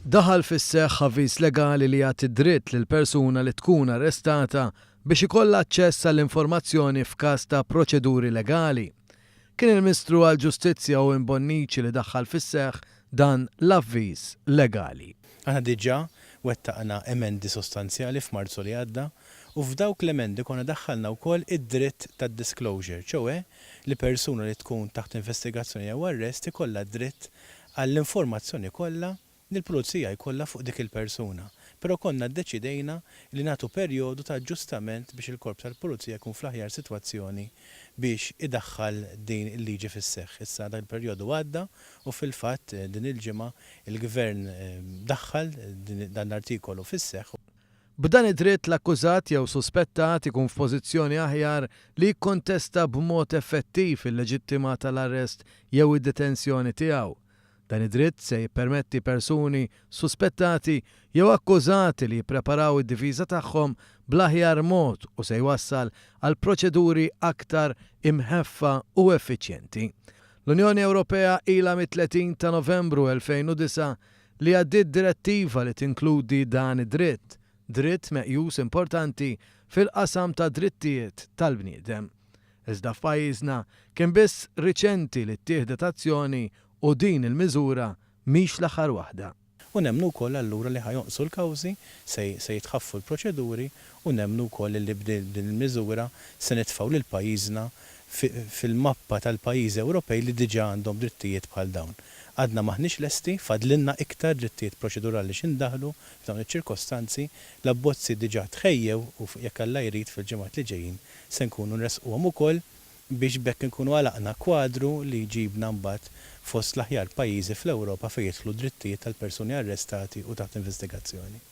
Daħal fis-seħħ avviż legali li jagħti dritt lil persuna li tkun arrestata biex ikollha aċċess għall-informazzjoni f'każ ta' proċeduri legali. Kien il-Ministru għall-Ġustizzja Owen Bonnici li daħħal fis-seħħ dan l-avviż legali. Aħna diġà wettaqna emendi sostanzjali f'Marzu li għadda u f'dawk l-emendi konna daħħalna wkoll id-dritt tad-disclosure, ċoè li persuna li tkun taħt investigazzjoni jew arrest ikollha d-dritt għall-informazzjoni kollha li l-pulizija jkollha fuq dik il-persuna. Però konna ddeċidejna li nagħtu perjodu ta' aġġustament biex il-Korp tal-Pulizija jkun fl-aħjar sitwazzjoni biex idaħħal din il-liġi fis-seħħ. Issa dak il-perjodu għadda u fil-fatt din il-ġimgħa l-Gvern daħħal dan l-artikolu fis-seħħ. B'dan id-dritt l-akkużat jew suspettat ikun f'pożizzjoni aħjar li jikkontesta b'mod effettiv il-leġittimà tal-arrest jew id-detenzjoni tiegħu. Dan id-dritt se jippermetti persuni suspettati jew akkużati li jippreparaw id-difiża tagħhom bl-aħjar mod u se jwassal għal proċeduri aktar imħeffa u effiċjenti. L-Unjoni Ewropea ilha mit-30 ta' Novembru 2009 li għaddiet direttiva li tinkludi dan id-dritt, dritt meqjus importanti fil-qasam tad-drittijiet tal-bniedem. Iżda f'pajjiżna kien biss riċenti li ttieħdet azzjoni u din il-miżura mhix l-aħħar waħda. U nemmnu wkoll allura li ħa jonqsu l-kawżi, se se jitħaffu l-proċeduri u nemmnu wkoll li b'din il-miżura se nitfgħu lil pajjiżna fil-mappa tal-pajjiżi Ewropej li diġà għandhom drittijiet bħal dawn. Għadna m'aħniex lesti, fadlilna iktar drittijiet proċedurali x'indaħħlu f'dawn iċ-ċirkostanzi. L-abbozzi diġà tħejjew u jekk Alla jrid fil-ġimgħat li ġejjin se nkunu nressquhom ukoll biex b'hekk inkunu għalaqna kwadru li jġibna mbagħad fost l-aħjar pajjiżi fl-Ewropa fejn jidħlu d-drittijiet tal-persuni arrestati u taħt investigazzjoni.